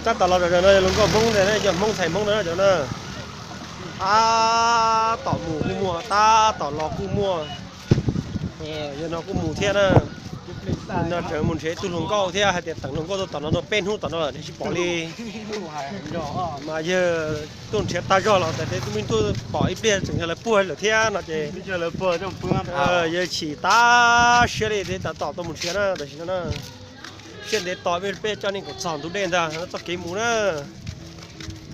Tab tom los zom zaws no yog hluas nkauj Hmoob ntag na, cov Hmoob ntxhais Hmoob na cov na. Tab tom mus kuj muaj, tab tom los kuj muaj. Yog no kuj mus thiab na. No tseem mus nrhiav ib tug hluas nkauj thiab, hais tias teem hluas nkauj tuaj tom no tau peb hnub tom no lawm tsis pom li. Mas yawg tuaj nrhiav tag zog los tas twb me tuaj pom ib pliag tseem yog lawv puag lawm thiab no ces yawg chim tag siab li thiab tab tom tuaj mus nrhiav na tam sim no na. Siab ntev tos peb coj nej kom txog ntug dej ntag txoj kev mus na.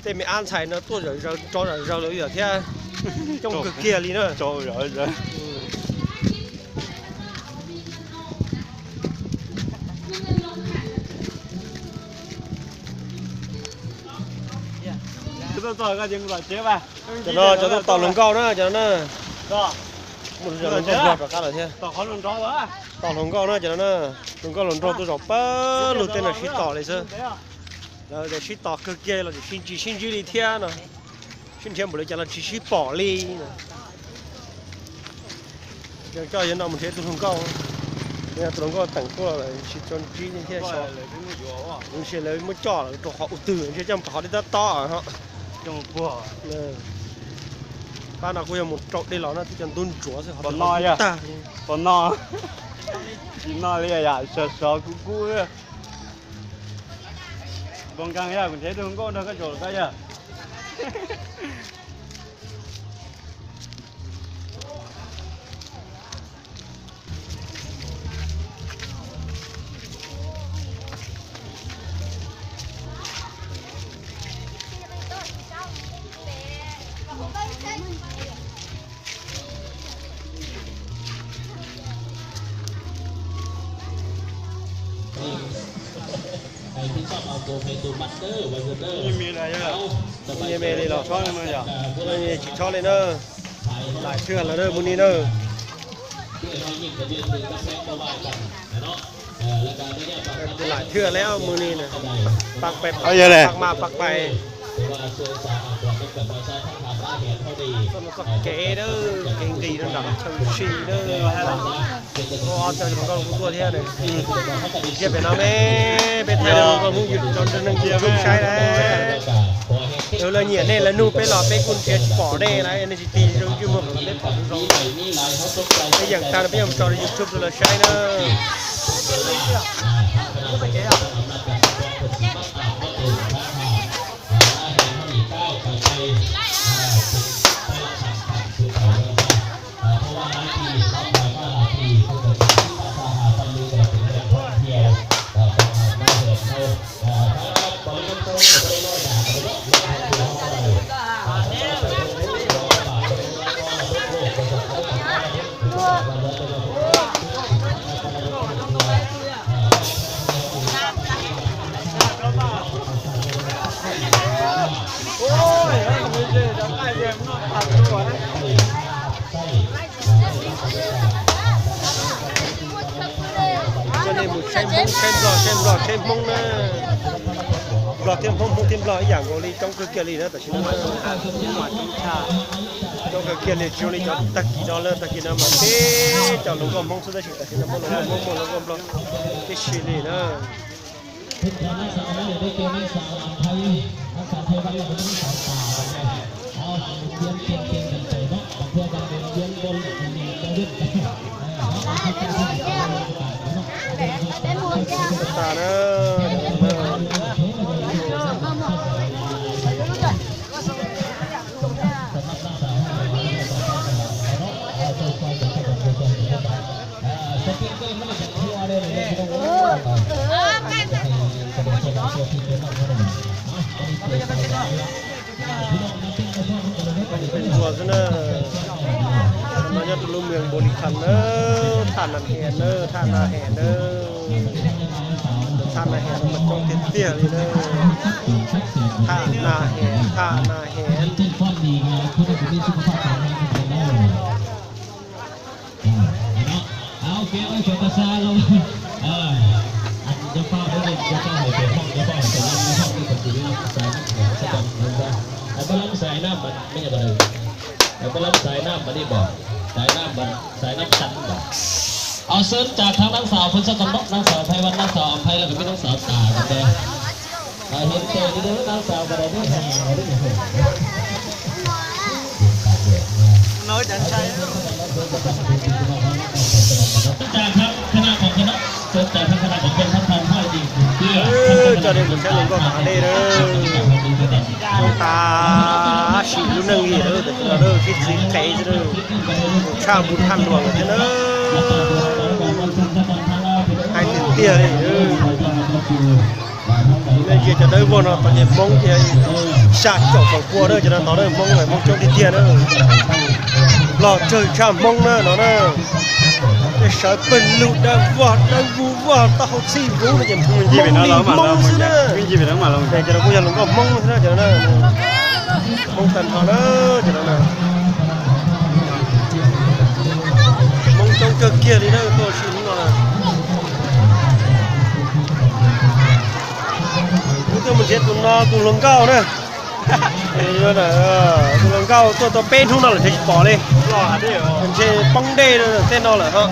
Tej me ab ntxhais no tuaj zom zaws tso zom zaws lawm thiab, coob kawg kiag li na. Cov no cov tuaj tos hluas nkauj na cov no na. Mus zom zaws rov qab lawm thiab. Tos hluas nkauj na cov no na. Hluas nkauj hluas nraug tuaj zom pawg lug tej no sib tos li xwb. Lawv sib tos kawg kiag los sib ntsib sib ntsib li thiab no. Sib nrhiav npaum li cas los tsis sib pom li. Coj yawg no mus nrhiav tus hluas nkauj, tus hluas nkauj teem tuaj lawm tsis tso ntsib thiab. Ntshe lawv muab coj lawm rau qhov ub twg ntshe coj mus tom qhov dej tob tob. Pab no kuj yog mus rau dej los no twb cov ntub ntsuav xwb, qhov no tag. Pom no, tsis no li yam sov sov kub kub. Npau nkeeg yog kuv nrhiav tus hluas nkauj nrog koj zaum koj yog. Nyias me li los tsis txhob li na. Laim thwj lawm na mus ni na. Laim thwj lawm mus ni na. Pab pais, pab mas pab pais. Txoj kev na, kev nqis rau nram chaw si na. Ob cov hluas nkauj kuj tuaj thiab. Ntsia pem no me, peb thaij hluas nkauj Hmoob rau neeg YouTube saib na. Lawv nyiam nej lawv nug peb los peb kuj nrhiav tsis pom nej na, nej tsis tig zoo ntsej muag kom peb pom zoo. Peb yeem tag no peb yuav tso rau YouTube rau lawv saib na. Coj nej mus saib Hmoob saib Nplog, saib Nplog saib Hmoob na. Nplog thiab Hmoob, Hmoob thiab Nplog ib yam nkaus li, coob kawg kiag li na tam sim no. Coob kawg kiag li, tsis zoo li cov tag kis no lawm, tag kis no mas peb cov hluas nkauj Hmoob xwb tab sis tam sim no muaj hluas nkauj Hmoob muaj hluas nkauj Nplog tib si li na. Ntsuag xwb na. No nyob rau lub mws Npaus Lis Khas na, thaj Nas Hem na, thaj Nas Hem na. Thaj Nas Hem no mas coob tiag tiag li na. Thaj Nas Hem, thaj Nas Hem. Ua xwb, tsa thab nab xav phun sab tom nab, nab xav Phai Vaj, nab xav Phai, lawv kuj pib nab xav tas kuv tes. Coj nej mus saib hluas nkauj hav dej na. Zoo tas sim lub neej li lawm, tam sim no lawm tib txiv qev xwb, tshaj npus tshaj hluas lawm thiab na. Hais tiag tiag li. Nej ntsia cov dawb vog no tod ces Hmoob ces xya caum feem pua na, cov no tod na Hmoob, Hmoob coob tiag tiag na. Log tsawg tshaj Hmoob na no na. Tej sawv pawg lug dawb vog dawb vug vog taub hau txhij vuv no ces Hmoob xwb na. Cov no kuj yog hluas nkauj Hmoob xwb na cov no na. Hmoob tag nrho na cov no na. Hmoob coob kawg kiag li na tuaj ua si hnub no na. Wb tuaj mus nrhiav tus no tus hluas nkauj na. Tus hluas nkauj tuaj tau peb hnub no lawm nrhiav tsis pom li. Ntshe poob dej tej no lawm ho.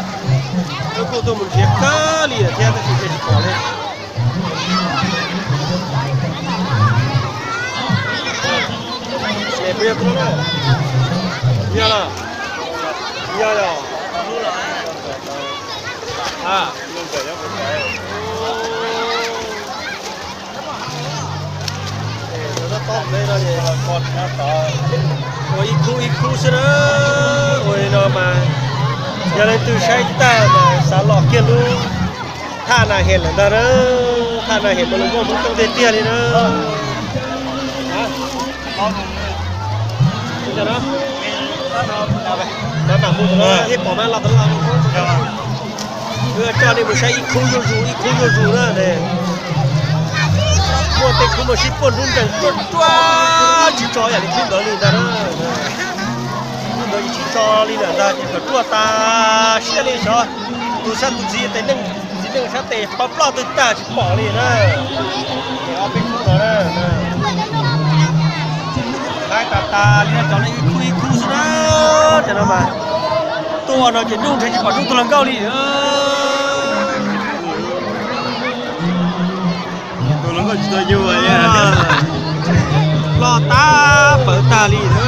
Wb kuj tuaj mus nrhiav kawg li lawm thiab tab sis nrhiav tsis pom li. Yog, yog, yog. Ua ib khub ib khub xwb na. Ua li no mas yog leej twg saib tag mas xav los kiag lub thaj na hem lawm ntag na. Thaj na hem mas hluas nkauj Hmoob coob tiag tiag li na. Mam mus ib pom mas los tod los. Wb coj nej mus saib ib khub zuj zus ib khub zuj zus na. Muaj tej khub mas sib puag nrub nrees ruaj ruaj tsis tso yam li khub ntawd li ntag na. Khub ntawd tsis tso li lawm ntag ces kom ruaj tas siab li xyov. Tus sab tus txiv tes neej, txiv neej sab tes pov ploj twg tag tsis pom li na. Ces ob peb khub no na. Hais tas tas li no cov no ib khub ib khub xwb na. Cov no mas tuaj no ces nug nrhiav tsis pom nug tus hluas nkauj li. Tus hluas nkauj tsis tau yug. Ploj tag pawv tag li na.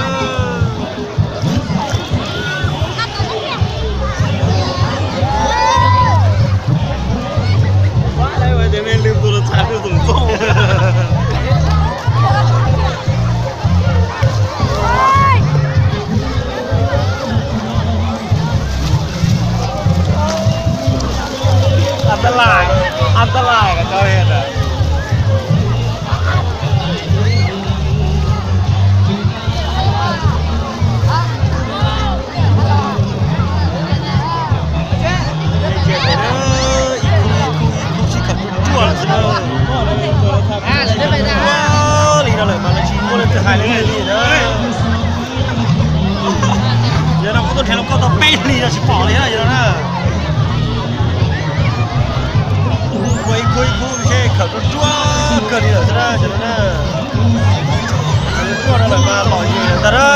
An ta lais, an ta lais cov. Ib khub ib khub ib khub sib khawm ruaj ruaj lawm xwb na. Ua li no lawm mas lawv tsis muaj leej twg hais leej twg li na. Yog no kuv tuaj nrhiav hluas nkauj tau peb hlis no tsis pom li na yog no na. Ua ib khub ib khub sib khawm ruaj ruaj kawg li lawm xwb na yog no na. Ruaj no lawm mas lom zem ntag na.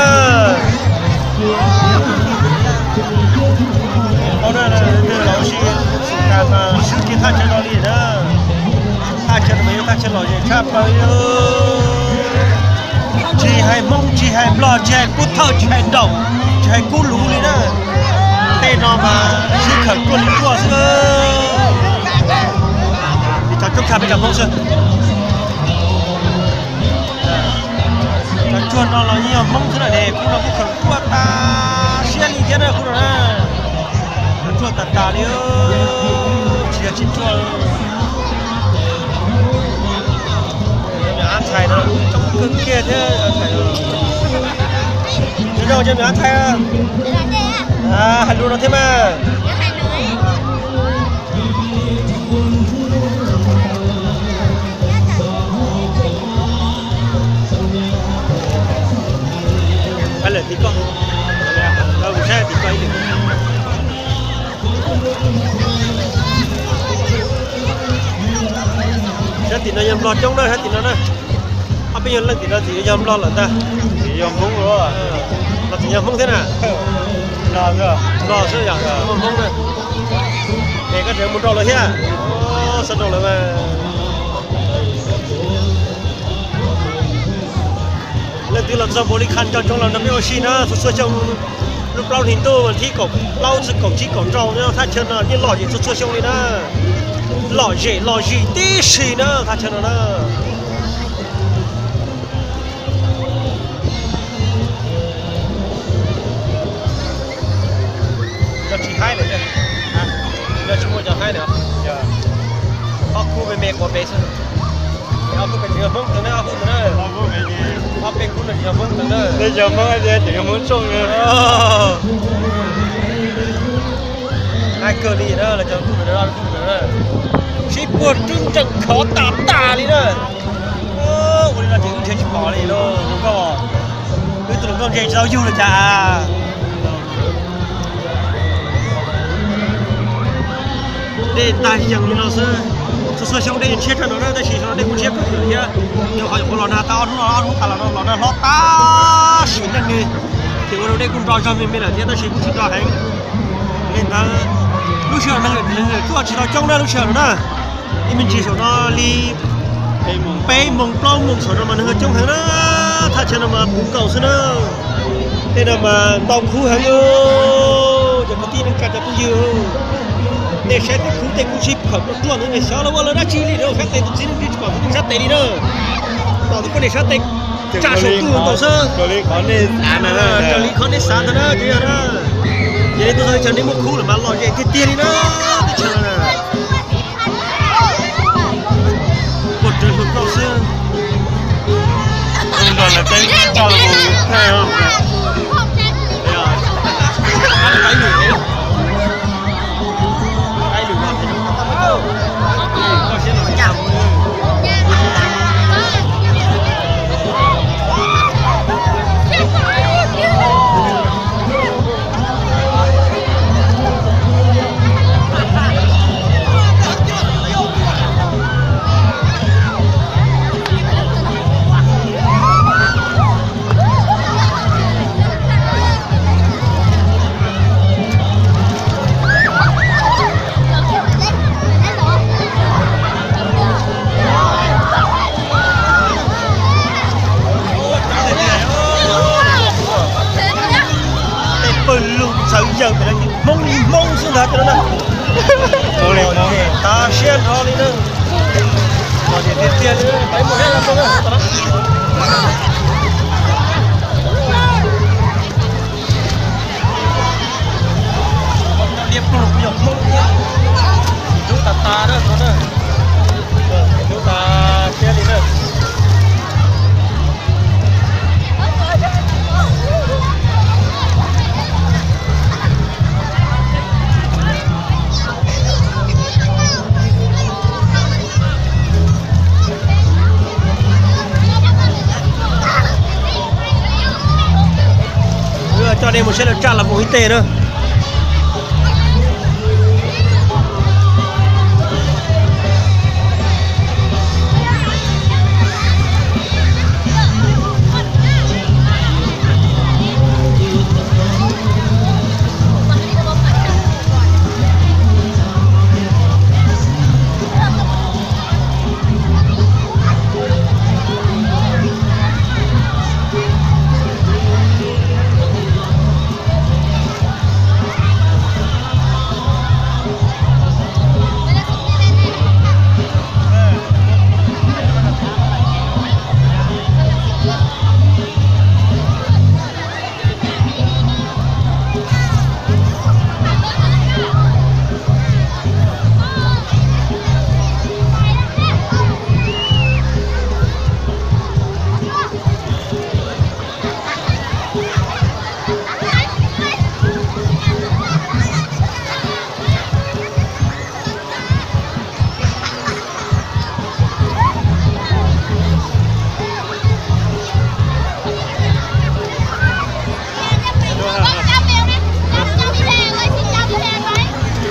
Qhov no twg los ua si, xum tas mas swb kiag thaj chaw no li na. Thaj chaw no mas yog thaj chaw lom zem tshaj plaws li. Tsis hais Hmoob, tsis hais Nplog, tsis hais Kub Thawj, tsis hais Daum, tsis hais Kub Luv li na. Tej no mas sib khawm ruaj li ruaj xwb. Vim cov coob tshaj peb cov Hmoob xwb. Cov tsuag no los yeej yog Hmoob xwb na ne, khub no kuj khawm ruaj tas siab li thiab na khub no na. Khawm ruaj tas tas li, tsis yog tsis ruaj. Cov me ab ntxhais no coob kawg kiag thiab. Nyob zoo cov me ab ntxhais, hais lus no thiab mas. Hais lawm tim koj, kuv saib tim koj ib lwm. Sab tim no yog Nplog coob na, sab tim no na. Ob peb nyuag leej tim no txawm yog Nplog lawm ntag. Yog Hmoob los? Los tseem yog Hmoob thiab na. Nplog xwb yog muaj Hmoob na. Es koj tseem mus nrau lawv thiab? Sawv nrau lawv mas. Twb los txog npaum li qhov nco ntsoov los nrog peb ua si na, txhua txhua xyoo lub plaub hlis ntuj thib kaum plaub txog kaum tsib kaum rau no thaj chaw no yeej lom zem txhua txhua xyoo li na. Lom zem lom zis tib si na thaj chaw no na. Yog tsis haib lawm, yog tsis muaj cov haib lawm. Ob khub me me quav pem xwb. Ob khub pem tseem yog Hmoob tag na, ob khub ntawd na. Ob peb khub no tsis yog Hmoob tag na. Yog Hmoob, tseem yog Hmoob tsooj na. Haib kawg li na, los cov khub ntawd, khub ntawd na. Sib puag rwb nrees khov tas tas li na. Ua li no ces wb nrhiav tsis pom li lauj, hluas nkauj. Wb tus hluas nkauj ntse tsis tau yug li cas. Dej ntag yees li no xwb. Txhua txhua xyoo dej ntshiab tshaj no na, tab sis xyoo no dej kuj ntshiab kawg thiab. Yog qhov nyuam qhuav los nag tau ob hnub no, ob hnub tas los no los nag hlob tab sis neej li, ces ua rau dej kuj nro zog me me lawm thiab tab sis kuj tsis nro heev. Li ntawd lub sij hawm neeg tuaj tsis tau coob na lub sij hawm no na. Ib me ntsis saum no li peb moos plaub moos saum no mas neeg coob heev na. Thaj chaw no mas puv nkaus xwb na. Tej no mas ntau khub heev. Cov kwv tij neej tsa cov phooj ywg, nej saib tej khub tej khub sib phawm ruaj ruaj ntawd xyov lawv ua lawv dab tsi li, saib tes tus txiv neej tsis pom tus neeg sab tes li na. Pom tus poj niam sab tes tsa saum ntuj nkaus xwb. Raws li qhov nej xav ntawd na, ces yog na, yog li tuaj txog chaw nej muaj khub lawm mas lom zem tiag tiag li na. Teb chaws no na, puag rwg hluas nkauj xwb. Nrog lawv teb toj los mus. Tej pawg lug txhawv yawg pem no ces Hmoob li Hmoob xwb ntag cov no na. Hmoob li Hmoob, tas siab nrho li na. Lom zem tiag tiag li, peb mus ib lub roob na. Diab pluag kuj yog Hmoob thiab. Ntub tas tas na no na. Ntub tas siab li na. Wb coj nej mus saib lawv tsaj los mus ib teg na.